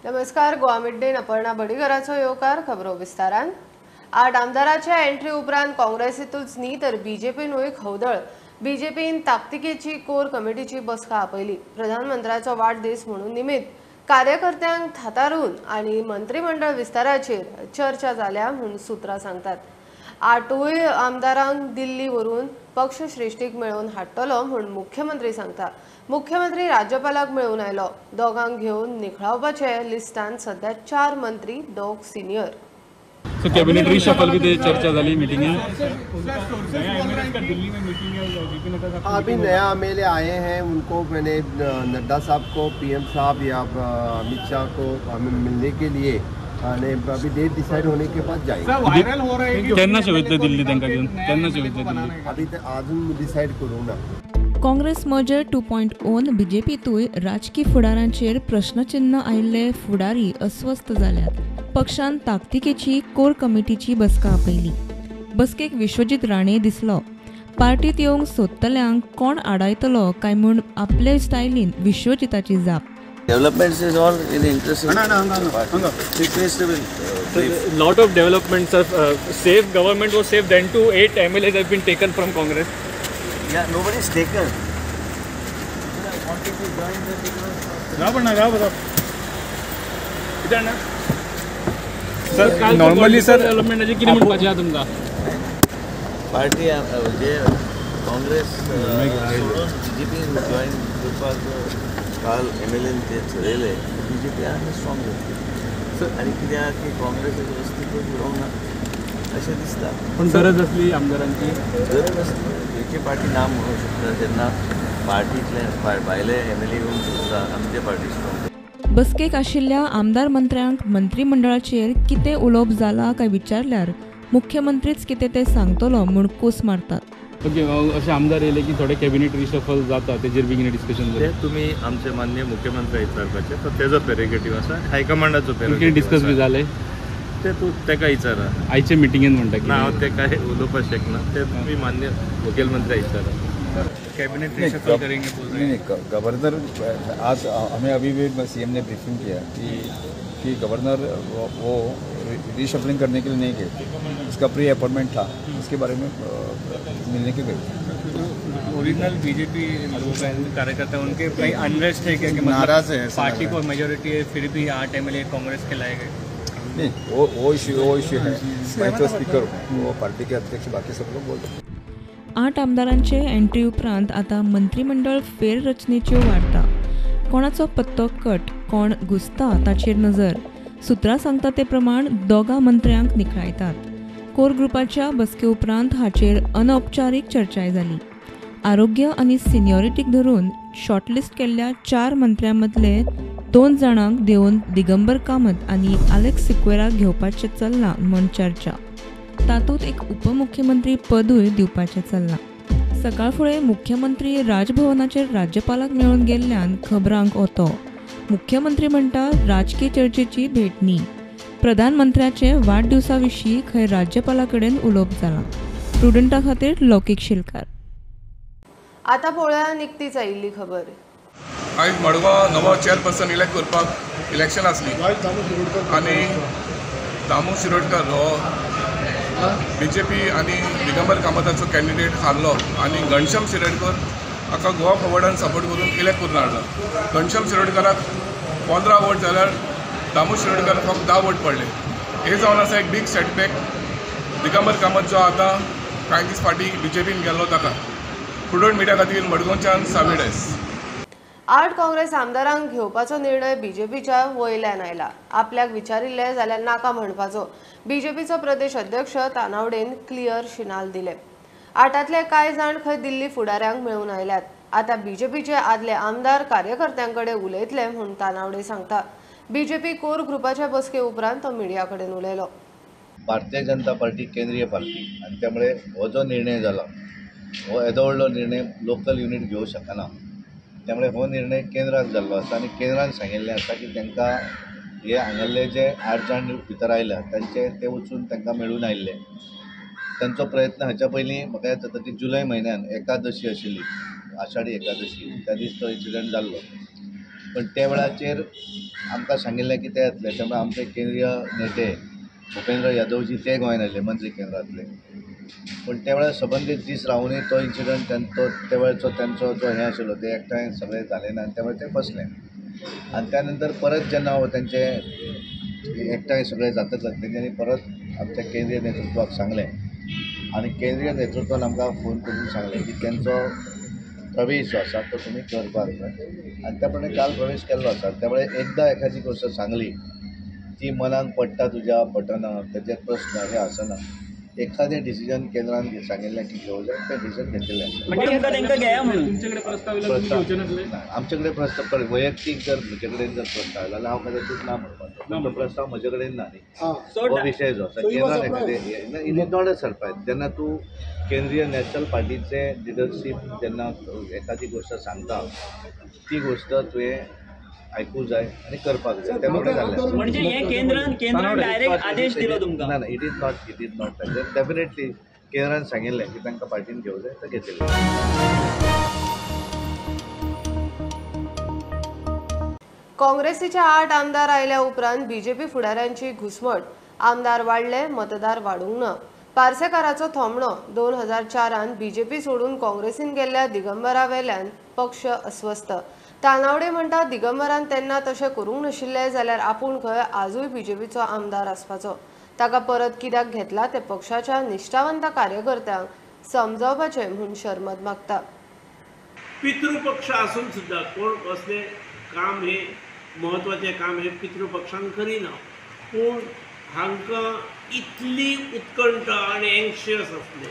नमस्कार, गोवा मिड-डेन अपर्णा बडीगराचो येवकार. खबरो विस्तारान. 8 आमदाराच्या एंट्री उपरांत काँग्रेसीतूच न्ही तर बीजेपीनूय खवदळ. बीजेपीन ताकतिकेची कोर कमिटीची बसका आपयली. प्रधानमंत्र्याचो वाडदीस म्हणून निमित्त कार्यकर्त्यांक थातारून आनी मंत्रिमंडळ विस्ताराचेर चर्चा जाल्या म्हूण सूत्रां सांगतात. 8 आमदारांक दिल्ली व्हरून पक्षश्रेष्ठीक मेळोवन हाडटलो म्हूण मुख्यमंत्री सांगता. मुख्यमंत्री राज्यपालाक मेळून आयलो. दोगांक घेवन निखळावपाचे लिस्टान सध्या 4 मंत्री, 2 सिनियर. सो कैबिनेट रिशफल भी चर्चा झाली मीटिंग है. अभी नया एमएलए आए हैं, उनको मैंने नड्डा साहब को, पीएम साहब या अमित शाह को हमें मिलने के लिए अभी डेट डिसाइड होने के बाद जाएंगे. वायरल हो रहा है केन्ना शेवटले दिल्ली तांकां घेवन, केन्ना शेवटले दिल्ली अभी अजून डिसाइड करू ना. काँग्रेस मर्जर 2.0 बीजेपीतूय राजकी फुडारांचेर प्रश्नचिन्ह आयिल्ले फुडारी अस्वस्थ जाल्यात. पक्षान ताकतिकेची कोर कमिटीची बसका आपयली. बसकेक विश्वजीत राणे दिसलो. पार्टीत येवंक सोदतल्यांक कोण आडायतलो काय म्हूण आपले स्टायलीन विश्वजिताची जाप. Developments is all in the interest of the party. Chief Minister will brief. A lot of developments are safe. Government was safe. Then too, 8 MLAs have been taken from Congress. Yeah, nobody is taken. Wanted to join the Sir, normally sir, development is कितें म्हणपाचें आहा तुमकां? Party जे Congress सोडून BJP join करपाक काल M L N ते ठरयले. BJP आनी strong जातली आनी कित्याक की काँग्रेसाचें अस्तित्व उरोंक ना अशें दिसता. पूण गरज आसली आमदारांची, गरज आसली खंयची पार्टी ना म्हणूंक शकता जेन्ना पार्टींतले भायले एम एल ए येवंक शकता आमचे पार्टी स्ट्रॉंग. बसकेक आशिल्ल्या आमदार मंत्र्यांक मंत्रिमंडळाचेर कितें उलोवप जाला काय विचारल्यार मुख्यमंत्रीच कितें तें सांगतलो म्हूण कोस मारतात. ओके, अशे आमदार येयले की थोडे कॅबिनेट रिशफल जाता, तेजेर बी कितें डिस्कशन जालें? तुमी आमचे माननीय मुख्यमंत्री विचारपाचें, तो तेजो पेरेगेटीव आसा, हायकमांडाचो पेरेगेटीव. डिस्कस बी जालें ते तूं तेका विचारा. आयचे मिटिंगेन म्हणटा ना हांव ते काय उलोवपाक शकना, ते तुमी माननीय मुखेलमंत्री विचारा. कैबिनेट रिशफल करेंगे बोल रहे हैं. नहीं, गवर्नर आज हमें अभी भी सीएम ने ब्रीफिंग किया कि गवर्नर वो रिशफलिंग करने के लिए नहीं गए, उसका प्री अपॉइंटमेंट था, उसके बारे में मिलने के गए. ओरिजिनल बीजेपी लोग हैं, कार्यकर्ता, उनके कहीं अनरेस्ट है क्या कि नाराज है पार्टी को मेजोरिटी है फिर भी 8 एमएलए कांग्रेस के लाए गए? नहीं, वो इश्यू है. मैं तो स्पीकर हूँ, वो पार्टी के अध्यक्ष बाकी सब लोग बोलते हैं. 8 आमदारांचे एंट्री उपरांत आतां मंत्रिमंडळ फेररचनेच्यो वार्ता. कोणाचो पत्तो कट, कोण घुसता ताचेर नजर. सुत्रां सांगता ते प्रमाण 2 मंत्र्यांक निखळायतात. कोर ग्रुपाच्या बसके उपरांत हाचेर अनौपचारीक चर्चाय जाली. आरोग्य आनी सिनियॉरिटीक धरून शॉर्टलिस्ट केल्ल्या 4 मंत्र्यां मदले 2 जाणांक देवन दिगंबर कामत आनी आलेक्स सिक्वेराक घेवपाचें चल्लां म्हूण चर्चा. तातूंत एक उपमुख्यमंत्री पदूय दिवपाचें चल्लां. सकाळ फुडें मुख्यमंत्री राजभवनाचेर राज्यपालाक मेळून गेल्ल्यान खबरांक ओतो. मुख्यमंत्री म्हणटा राजकीय चर्चेची भेट न्ही. प्रधानमंत्र्याचे वाडदिवसा विशीं खंय राज्यपाला कडेन उलोवप जालां. प्रुडंटा खातीर लौकीक शिलकार. आतां पळोवया निकतीच आयिल्ली खबर. आयज मडगांव नवो चेअरपर्सन इलेक्ट करपाक इलेक्शन आसली आनी दामू शिरोडकर हो बीजेपी आनी दिगंबर कामताचो कॅन्डिडेट हारलो आनी घनश्याम शिरोडकर हाका गोवा फॉरवर्डान सपोर्ट करून इलेक्ट करून हाडलो. घनश्याम शिरोडकराक 15 वोट जाल्यार दामू शिरोडकर फक्त 10 वोट पडले. हे जावन आसा एक बीग सेटबॅक. दिगंबर कामत जो आतां कांय दीस फाटीं बीजेपीन गेल्लो ताका. प्रुडंट मिडिया खातीर मडगांवच्यान सावी डायस. 8 काँग्रेस आमदारांक घेवपाचो निर्णय बीजेपीच्या वयल्यान आयला. आपल्याक विचारिल्लें जाल्यार नाका म्हणपाचो बीजेपीचो प्रदेश अध्यक्ष तानावडेन क्लियर शिनाल दिले. 8तले कांय जाण खंय दिल्ली फुडाऱ्यांक मेळून आयल्यात. आतां बीजेपीचे आदले आमदार कार्यकर्त्यां कडेन उलयतले म्हूण तानावडे सांगता. बीजेपी कोर ग्रुपाच्या बसके उपरांत तो मिडिया कडेन उलयलो. भारतीय जनता पार्टी केंद्रीय पार्टी आनी त्यामुळे हो जो निर्णय जाला हो येदो व्हडलो निर्णय लोकल युनीट घेवंक शकना. त्यामुळे हो निर्णय केंद्राक जाल्लो आसा आनी केंद्रान सांगिल्लें आसा की तांकां हे हांगासरले जे 8 जाण भितर आयल्या तांचे ते वचून तांकां मेळून आयिल्ले. तांचो प्रयत्न हाच्या पयलीं म्हाका याद जाता की जुलय म्हयन्यान एकादशी आशिल्ली, आषाढी एकादशी, त्या दीस तो इन्सिडंट जाल्लो. पण त्या वेळाचेर आमकां सांगिल्लें की ते येतले. त्यामुळे आमचे केंद्रीय नेते भूपेंद्र यादवजी ते गोंयांत आयले, मंत्री केंद्रांतले. पूण त्या वेळार संबंदीत दीस रावूनय तो इन्सिडंट तो त्या वेळाचो तेंचो जो हें आशिल्लो ते एकठांय सगळें जालें ना आनी त्या वेळार ते फसले. आनी त्या नंतर परत जेन्ना तेंचे एकठांय सगळें जातकच तेंच्यांनी परत आमच्या केंद्रीय नेतृत्वाक सांगलें आनी केंद्रीय नेतृत्वान आमकां फोन करून सांगलें की तेंचो प्रवेश जो आसा तो तुमी करपाक जाय आनी त्या प्रमाणे काल प्रवेश केल्लो आसा. त्यामुळे एकदां एखादी गोश्ट सांगली ती मनाक पडटा तुज्या पडना तेजेर प्रस्न हे आसना. एखादें डिसिजन केंद्रान सांगिल्लें की घेवंक जाय तें डिसिजन घेतिल्लें आसा. आमचे कडेन प्रस्ताव वैयक्तीक जर म्हजे कडेन जर प्रस्ताव आयलो जाल्यार हांव कदाचीत ना म्हणपाचो. तो प्रस्ताव म्हजे कडेन ना न्ही, हो विशय जो आसा केंद्रान एखादें it is not a surprise. जेन्ना तूं केंद्रीय नॅशनल पार्टीचे लिडरशीप जेन्ना एखादी गोश्ट सांगता ती गोश्ट तुवें आयकूंक जाय आनी करपाक जाय. त्या प्रमाणे जाल्लें म्हणजे हे केंद्रान डायरेक्ट आदेश दिलो तुमकां? ना ना, it is not definitely केंद्रान सांगिल्लें की तांकां पार्टीन घेवंक जाय तें घेतिल्लें. काँग्रेसीचे 8 आमदार आयल्या उपरांत बीजेपी फुडाऱ्यांची घुसमट. आमदार वाडले, मतदार वाडूंक ना. पार्सेकाराचो थोमणो. 2004 बीजेपी सोडून काँग्रेसीन गेल्ल्या दिगंबरा वेल्यान पक्ष अस्वस्थ. तानावडे म्हणटा दिगंबरान तेन्ना तशें करूंक नाशिल्लें जाल्यार आपूण खंय आजूय बीजेपीचो आमदार आसपाचो. ताका परत कित्याक घेतला ते पक्षाच्या निश्ठावंत कार्यकर्त्यांक समजावपाचें म्हूण शर्मद मागता. पितृपक्ष आसून सुद्दां कोण कसलें काम हे म्हत्वाचें काम हे पितृपक्षान करिना, पूण हांकां इतली उत्कंठा आनी एंक्शियस आसले.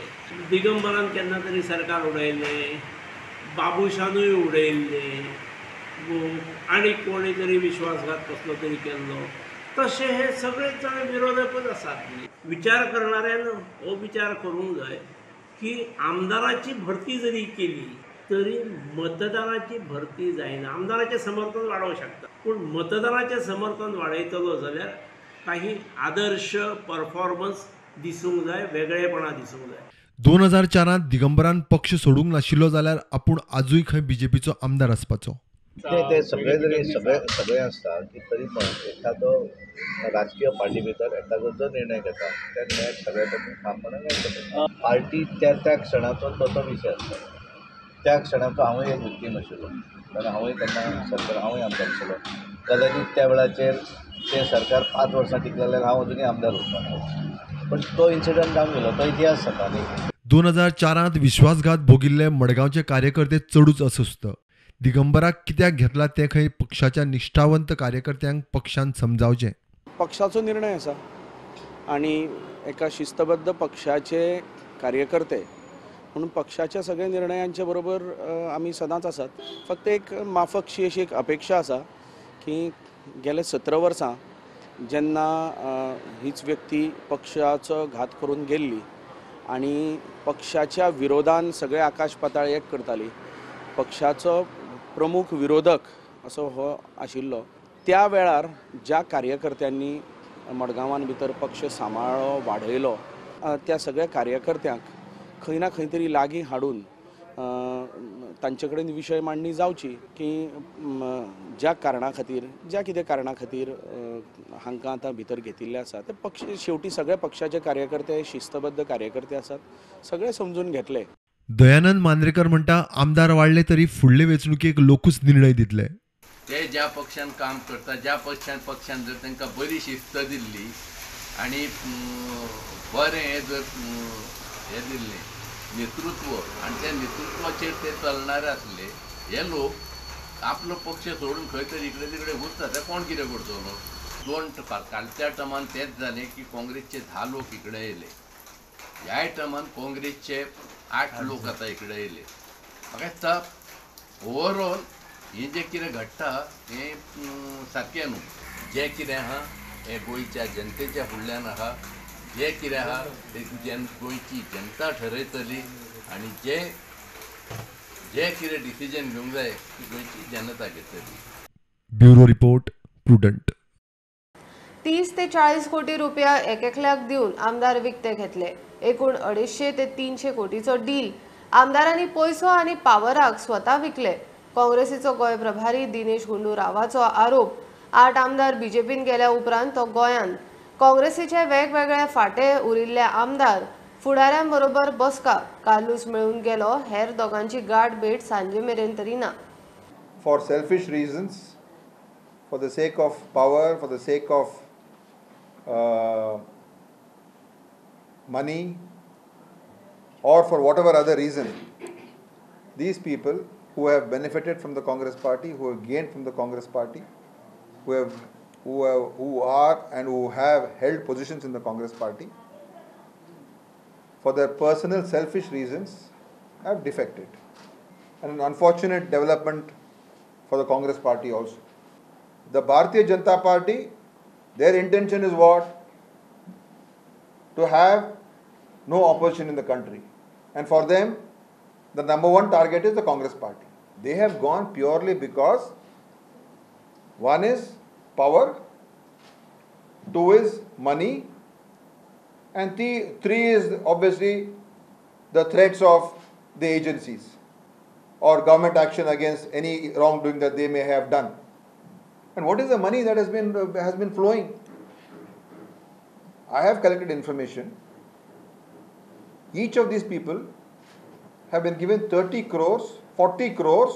दिगंबरान केन्ना तरी सरकार उडयलें, बाबूशानूय उडयल्लें, आनी कोणी तरी विश्वासघात कसलो तरी केल्लो. तशें हे सगळे जाण विरोधकच आसात. विचार करणाऱ्यान हो विचार करूंक जाय की आमदाराची भरती जरी केली तरी मतदाराची भरती जायना. आमदाराचें समर्थन वाडोवंक शकता, पूण मतदाराचें समर्थन वाडयतलो जाल्यार काही आदर्श परफॉर्मन्स दिसूंक जाय, वेगळेपणां दिसूंक जाय. 2004 दिगंबरान पक्ष सोडूंक नाशिल्लो जाल्यार आपूण आजूय खंय बीजेपीचो आमदार आसपाचो. ते सगळे जरी सगळे सगळे आसता की तरी पण एखादो राजकीय पार्टी भितर एखादो जो निर्णय घेता त्या निर्णयाक सगळे पासून ठामपणान घेता. पार्टी त्या त्या क्षणाचो तो तो विशय आसता. त्या क्षणाचो हांवूय एक विक्टीम आशिल्लो, कारण हांवूय तेन्ना सरकार हांवूय आमदार आशिल्लो. कदाचीत त्या वेळाचेर तें सरकार 5 वर्सां टिकलें जाल्यार हांव अजुनूय आमदार उरपाचो. पण तो इन्सिडंट जावन गेलो, तो इतिहास जाता न्ही. 2004 विश्वासघात भोगिल्ले मडगांवचे कार्यकर्ते चडूच अस्वस्थ. दिगंबराक कित्याक घेतला तें खंय पक्षाच्या निश्ठावंत कार्यकर्त्यांक पक्षान समजावचें. पक्षाचो निर्णय आसा आनी एका शिस्तबद्ध पक्षाचे कार्यकर्ते म्हणून पक्षाच्या सगळ्या निर्णयांचे बरोबर आमी सदांच आसात. फक्त एक माफकशी अशी एक अपेक्षा आसा की गेले 17 वर्सां जेन्ना हीच व्यक्ती पक्षाचो घात करून गेल्ली आनी पक्षाच्या विरोधान सगळे आकाश पाताळ एक करताली, पक्षाचो प्रमुख विरोधक असो हो आशिल्लो, त्या वेळार ज्या कार्यकर्त्यांनी मडगांवान भितर पक्ष सांबाळ्ळो, वाडयलो, त्या सगळ्या कार्यकर्त्यांक खंय ना खंय तरी लागीं हाडून तांचे कडेन विशय मांडणी जावची की ज्या कारणा खातीर, ज्या कितें कारणा खातीर हांकां आतां भितर घेतिल्ले आसा ते पक्ष शेवटी सगळे पक्षाचे कार्यकर्ते शिस्तबद्ध कार्यकर्ते आसात, सगळे समजून घेतले. दयानंद मांद्रेकर म्हणटा आमदार वाडले तरी फुडले वेंचणुकेक लोकूच निर्णय दितले. ते ज्या पक्षान काम करता, ज्या पक्षान जर तांकां बरी शिस्त दिल्ली आनी बरें हें जर हें दिल्लें नेतृत्व आनी त्या नेतृत्वाचेर ते चलणारे आसले, हे लोक आपलो पक्ष सोडून खंय तरी इकडे तिकडे घुसता, ते कोण कितें करतलो? दोन कालच्या टर्मान तेच जालें की काँग्रेसचे 10 लोक इकडे येयले, ह्याय टर्मान काँग्रेसचे 8 लोक आतां इकडे येयले. म्हाका दिसता ओवरऑल हें जें कितें घडटा हें सारकें न्हू. जें कितें आहा हें गोंयच्या जनतेच्या फुडल्यान आहा, जें कितें आहा तें गोंयची जनता ठरयतली आनी जे जे कितें डिसिजन घेवंक जाय ती गोंयची जनता घेतली. Bureau report, Prudent. 30 ते 40 कोटी रुपया एक एकल्याक दिवन आमदार विकते घेतले. एकूण 250 ते 300 कोटीचो डील आमदारांनी पयसो आनी पावराक स्वता विकले. काँग्रेसीचो गोंय प्रभारी दिनेश गुंडू रावाचो आरोप. 8 आमदार बीजेपीन गेल्या उपरांत तो गोंयांत काँग्रेसीचे वेगवेगळे फांटे उरिल्ले आमदार फुडाऱ्यांबरोबर बसका. कार्लूस मेळून गेलो, हेर दोगांची गाठ भेट सांजे मेरेन तरी ना. For selfish reasons, for the sake of power, for the sake of money, or for whatever other reason, these people who have benefited from the Congress party, who have gained from the Congress party, who are and who have held positions in the Congress party, for their personal selfish reasons, have defected. And an unfortunate development for the Congress party also. The Bharatiya Janata Party, their intention is what? To have no opposition in the country. And for them, the number one target is the Congress party. They have gone purely because one is power, two is money, and three is obviously the threats of the agencies or government action against any wrongdoing that they may have done. And what is the money that has been flowing? I have collected information. Each of these people have been given 30 crores, 40 crores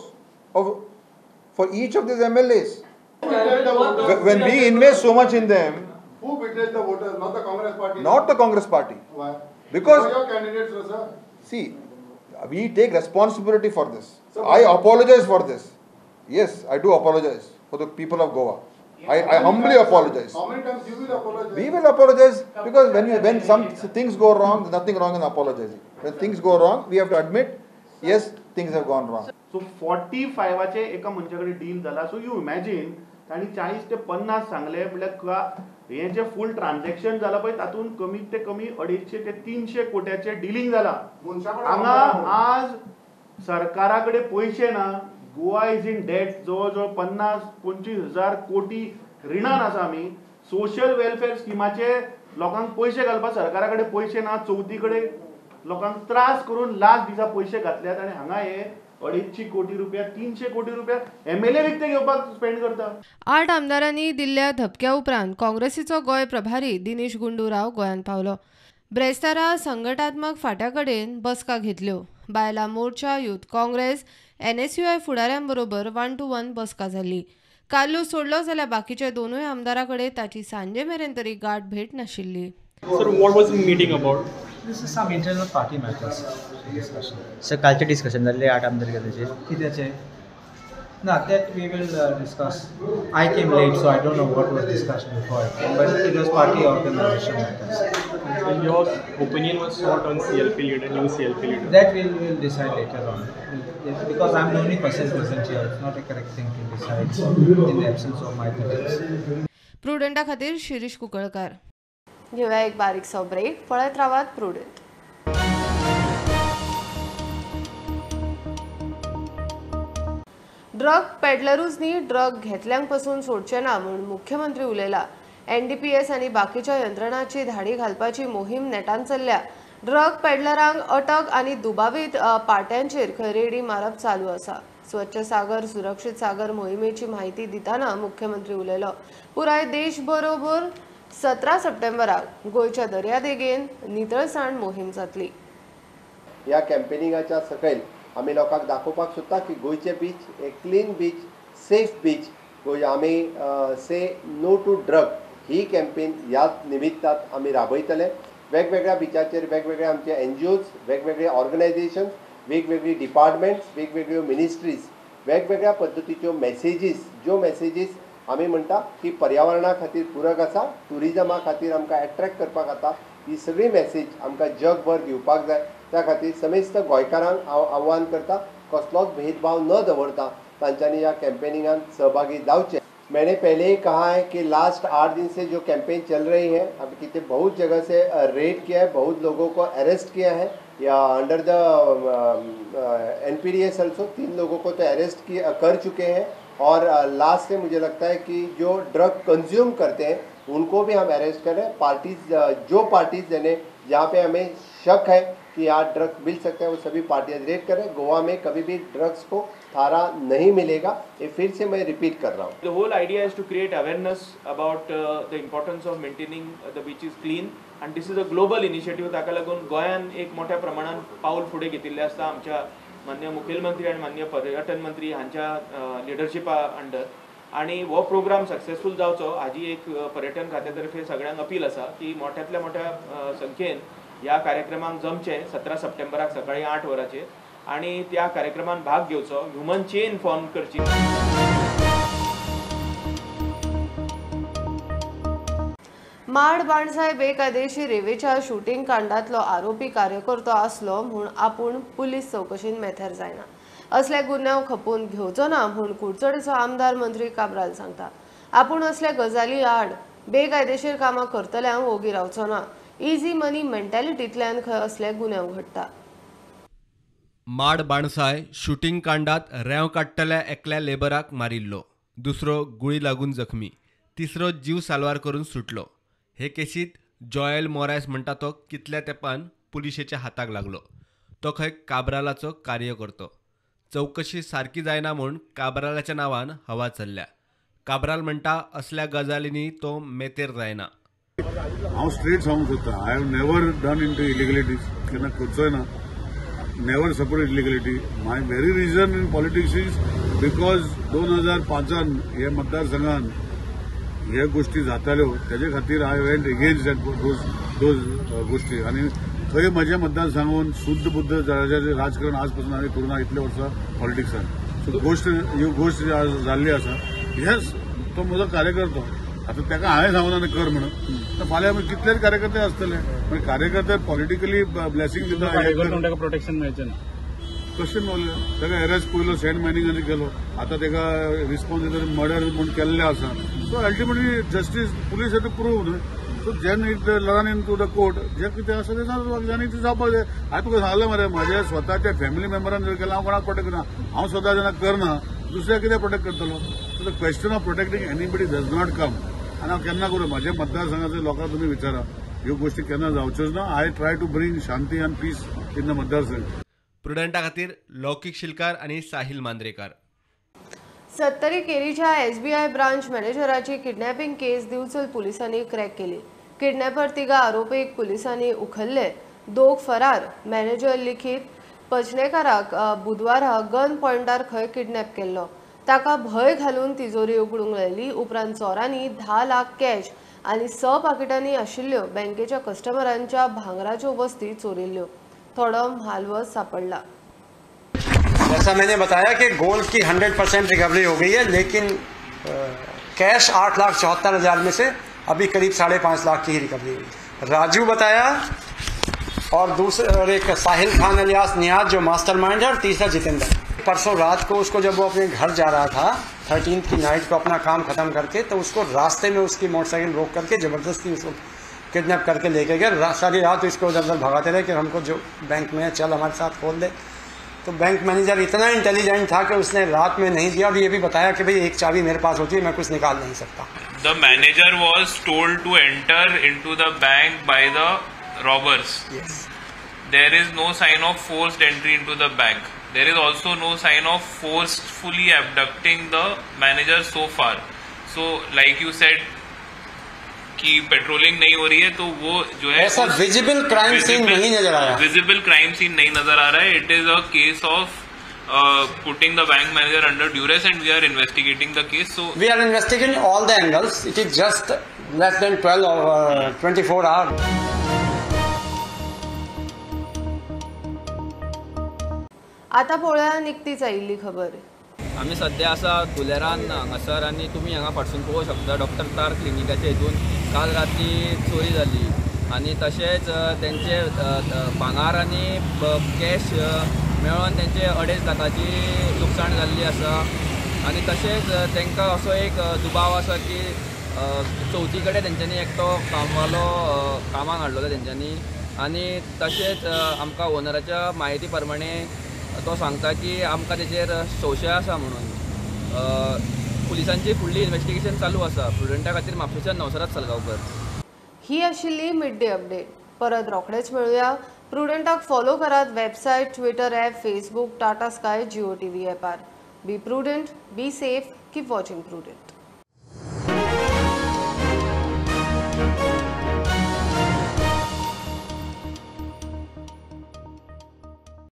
for each of these MLAs. When we invest so much in them, who betrayed the voters? Not the Congress party. Not the Congress party. Why? Because your candidates, sir. See, we take responsibility for this. So I apologize for this. Yes, I do apologize for the people of Goa. I humbly apologize. How many times you will apologize? We will apologize because when some things go wrong, there's nothing wrong in apologizing. When things go wrong, we have to admit, yes, things have gone wrong. So 45 एका मनशा कडेन deal जाला. So you imagine तांणी 40 ते 50 सांगले म्हणल्यार हे जे फूल transaction जाला पळय तातूंत कमीत ते कमी 250 ते 300 कोट्याचे डिलींग जाला. हांगा आज सरकारा कडेन पयशे ना. Goa is in date. जवळ जवळ 50-25 हजार कोटी रिणान आसा आमी. सोशल वेलफेअर स्किमाचे लोकांक पयशे घालपाक सरकारा कडेन पयशे ना. चवथी कडेन लोकांक त्रास करून लास्ट दिसा पयशे घातल्यात आनी हांगा हे 250 कोटी रुपया 300 कोटी रुपया एमएलए विकते घेवपाक स्पेंड करता. 8 आमदारांनी दिल्ल्या धपक्या उपरांत काँग्रेसीचो गोंय प्रभारी दिनेश गुंडू राव गोंयांत पावलो. ब्रेस्तारा संघटात्मक फांट्या कडेन बसका घेतल्यो. बायलां मोर्चा, युथ काँग्रेस, NSUI फुडाऱ्यांबरोबर 1 to 1 बसका जाली. कार्लूस सोडलो जाल्यार बाकीचे दोनूय आमदारां कडेन ताची सांजे मेरेन तरी गाठ भेट नाशिल्ली. Sir, what was the meeting about? This is some internal party matters discussion. Sir, कालचे डिस्कशन जाल्ले 8 आमदार गेल्याचे कित्याचे ना, that we will discuss. I came late, so I don't know what was discussed before I came, but it was party organization matters. So your opinion was sought on CLP leader, new CLP leader. That we will decide later on, because I'm the only person present here. It's not a correct thing to decide in the absence of my colleagues. प्रुडंटा खातीर शिरीष कुकळकार. घेऊया एक बारीकसो break. पळयत रावात prudent. Drug पेडलरूच न्ही drug घेतल्यांक पसून सोडचे ना म्हूण मुख्यमंत्री उलयला. NDPS आनी बाकीच्या यंत्रणाची धाडी घालपाची मोहीम नेटान चल्ल्या. ड्रग पेडलरांक अटक आनी दुबावीत पाट्यांचेर खंय रेडी मारप चालू आसा. स्वच्छ सागर सुरक्षित सागर मोहिमेची म्हायती दितना मुख्यमंत्री उलयलो. पुराय देश बरोबर 17 सप्टेंबराक गोंयच्या दर्यादेगेन नितळसाण मोहीम जातली. ह्या कॅम्पेनिंगाच्या सकयल आमी लोकांक दाखोवपाक सोदता की गोंयचे बीच एक क्लीन बीच, सेफ बीच. गोंय आमी say no to drug he campaign ह्या निमित्तान आमी राबयतले. वेगवेगळ्या बिचाचेर वेगवेगळे आमचे NGOs, वेगवेगळे ऑर्गनायझेशन्स, वेगवेगळी डिपार्टमेंट्स, वेगवेगळ्यो मिनिस्ट्रीज, वेगवेगळ्या पद्दतीच्यो मॅसेजीस, ज्यो मॅसेजीस आमी म्हणटा की पर्यावरणा खातीर पूरक आसा, ट्युरिजमा खातीर आमकां एट्रेक्ट करपाक जाता, ही सगळी मॅसेज आमकां जगभर दिवपाक जाय. त्या खातीर समेस्त गोंयकारांक हांव आव्हान करता, कसलोच भेदभाव न दवरता तांच्यांनी ह्या कॅम्पेनिंगान सहभागी जावचें. मैंने पहले ही कहा है कि लास्ट 8 दिन से जो कैंपेन चल रही है, अभी कितने बहुत जगह से रेड किया है, बहुत लोगों को अरेस्ट किया है, या अंडर the NPDS also 3 लोगों को तो अरेस्ट किया कर चुके हैं. और लास्ट से मुझे लगता है कि जो ड्रग कंज्यूम करते हैं उनको भी हम अरेस्ट कर रहे हैं। पार्टीज जो पार्टीज यानी जहाँ पे हमें शक है कि यहाँ ड्रग्स मिल सकता है, वो सभी पार्टियाँ रेड कर रहे हैं। गोवा में कभी भी ड्रग्स को थारा नहीं मिलेगा, ये फिर से मैं रिपीट कर रहा हूँ। The whole idea is to create awareness about the importance of maintaining the beaches clean and this is a global initiative. ताका लागून गोंयान एक मोठ्या प्रमाणात पाऊल फुडें घेतिल्लें आसता आमच्या माननीय मुखेलमंत्री आनी माननीय पर्यटन मंत्री हांच्या लिडरशिपा अंडर आनी हो प्रोग्राम सक्सेसफूल जावचो हाजी एक पर्यटन खात्या तर्फे सगळ्यांक अपील आसा की मोठ्यांतल्या मोठ्या संख्येन ह्या कार्यक्रमाक जमचें 17 सप्टेंबराक सकाळी 8 वरांचेर आनी त्या कार्यक्रमान भाग घेवचो, ह्युमन चेन फॉर्म करची। माड बाणसाय बेकायदेशीर रेवेच्या शूटिंग कांडातलो आरोपी कार्यकर्तो आसलो म्हूण आपूण पुलीस चौकशीन मेथर जायना, असले गुन्यांव खपून घेवचो ना म्हूण कुडचडेचो आमदार मंत्री काब्राल सांगता। आपूण असल्या गजाली आड बेकायदेशीर कामां करतल्यांक ओगी रावचो ना। इझी मनी मेंटॅलिटींतल्यान खंय असले गुन्यांव घडटा। माड बाणसाय शूटिंग कांडात रेंव काडटल्या एकल्या लेबराक मारिल्लो, दुसरो गुळी लागून जखमी, तिसरो जीव साल्वार करून सुटलो। हे केसीत जॉयल मोरायस म्हणटा तो कितल्या तेंपान पुलिशेच्या हाताक लागलो। तो खंय काब्रालाचो कार्यकर्तो। चौकशी सारकी जायना म्हूण काब्रालाच्या नांवान हवा चल्ल्या। काब्राल म्हणटा असल्या गजालींनी तो मेतेर जायना। हांव स्ट्रेट सांगूंक सोदता, I have never done into illegalities, केन्ना करचोय ना, never support illegality. My very reason in politics is because 2005 हे मतदारसंघान हे गोष्टी जाताल्यो, तेजे खातीर I went against that those गोष्टी आनी थंय म्हज्या मतदारसंघान शुद्ध बुद्ध जाल्यार राजकारण आज पासून हांवें करूं ना इतले वर्सां पॉलिटिक्सान। सो गोश्ट ह्यो गोश्ट जाल्ली आसा, येस तो म्हजो कार्यकर्तो, आतां ताका हांवें सांगूना न्ही कर म्हणून, फाल्यां कितलेच कार्यकर्ते आसतले, पण कार्यकर्ते पॉलिटिकली ब्लेसिंग दिता, प्रोटेक्शन मेळचें ना कशें मेळलें? ताका अरेस्ट पयलो सँड मायनिंगान केलो, आतां ताका रिस्पॉन्सिबल मर्डर म्हूण केल्लें आसा। So ultimately justice police have to prove न्हय, सो जेन it run into the court जे कितें आसा तें जाणी तें जावपाक जाय। हांवें तुका सांगलें मरे, म्हज्या स्वताच्या फॅमिली मेंबरान जर केलें हांव कोणाक प्रोटेक्ट करना, हांव स्वता जेन्ना करना दुसऱ्या कितें प्रोटेक्ट करतलो? So the question of protecting anybody does not come. आनी हांव केन्ना करूं, म्हज्या मतदारसंघाच्या लोकांक तुमी विचारा, ह्यो गोश्टी केन्ना जावच्योच ना। I try to bring Shanti and peace in the मतदारसंघ। प्रुडंटा खातीर लौकिक शिलकार आनी साहिल मांद्रेकार। सत्तरी केरीच्या एसबीआय ब्रांच मॅनेजराची किडनॅपिंग केस दिवचल पुलिसांनी क्रॅक केली। किडनॅपर तिगा आरोपीक पुलिसांनी उखल्ले, दोग फरार। मॅनेजर लिखित पचनेकाराक बुधवारा गन पॉयंटार खंय किडनॅप केल्लो, ताका भंय घालून तिजोरी उगडूंक लायली। उपरांत चोरांनी 10 लाख कॅश आनी 6 पाकिटांनी आशिल्ल्यो बँकेच्या कस्टमरांच्या भांगराच्यो वस्ती चोरिल्ल्यो। थोडो म्हालवज सापडला। जैसा मैंने बताया कि गोल्ड की 100% रिकवरी हो गई है, लेकिन कैश 8,74,000 में से अभी करीब 5.5 लाख की ही रिकवरी हुई। राजू बताया और दूसरे और एक साहिल खान अलियास नियाज जो मास्टरमाइंड है, और तीसरा जितेंद्र। परसों रात को उसको जब वो अपने घर जा रहा था 13th की नाइट को अपना काम खत्म करके, तो उसको रास्ते में उसकी मोटरसाइकिल रोक करके ज़बरदस्ती उसको किडनैप करके लेके गए। सारी रात इसको इधर उधर भगाते रहे कि हमको जो बैंक में है चल हमारे साथ खोल दे। तो बैंक मैनेजर इतना इंटेलिजेंट था कि उसने रात में नहीं दिया, और ये भी बताया कि भाई एक चाबी मेरे पास होती है, मैं कुछ निकाल नहीं सकता। The manager was told to enter into the bank by the robbers. Yes. There is no sign of forced entry into the bank. There is also no sign of forcefully abducting the manager so far. So like you said कि patrolling नहीं हो रही है, तो वो जो है ऐसा visible crime scene नहीं नजर आया, विजिबल क्राइम सीन नहीं नजर आ रहा है। It is a case of putting the bank manager under duress and we are investigating the case. So we are investigating all the angles. It is just less than 12 or 24 hours. आता पळोवया निकतीच आयिल्ली खबर। आमी सद्या आसा कुलेरान हांगासर आनी तुमी हांगा फाटसून पळोवंक शकता डॉक्टर तार क्लिनिकाच्या हितून काल राती चोरी जाली आनी तशेंच तेंचे भांगार आनी कॅश मेळोन तेंचे 2.5 लाखाची लुकसाण जाल्ली आसा। आनी तशेंच तांकां असो एक दुबाव आसा की चवथी कडेन तेंच्यांनी एकटो कामवालो कामाक हाडलेलो तेंच्यांनी आनी तशेंच आमकां ओनराच्या म्हायती प्रमाणे तो सांगता की आमकां तेचेर संशय आसा म्हणून। पुलिसांची फुडली इन्वेस्टिगेशन चालू आसा. प्रुडंटा खातीर म्हापशेंच्यान नवसरात सलगांवकर. ही आशिल्ली मिड डे अपडेट. परत रोखडेच मेळुया. प्रुडंटाक फॉलो करात website, Twitter app, Facebook, Tata Sky, Jio TV ॲपार. Be prudent, be safe, keep watching Prudent.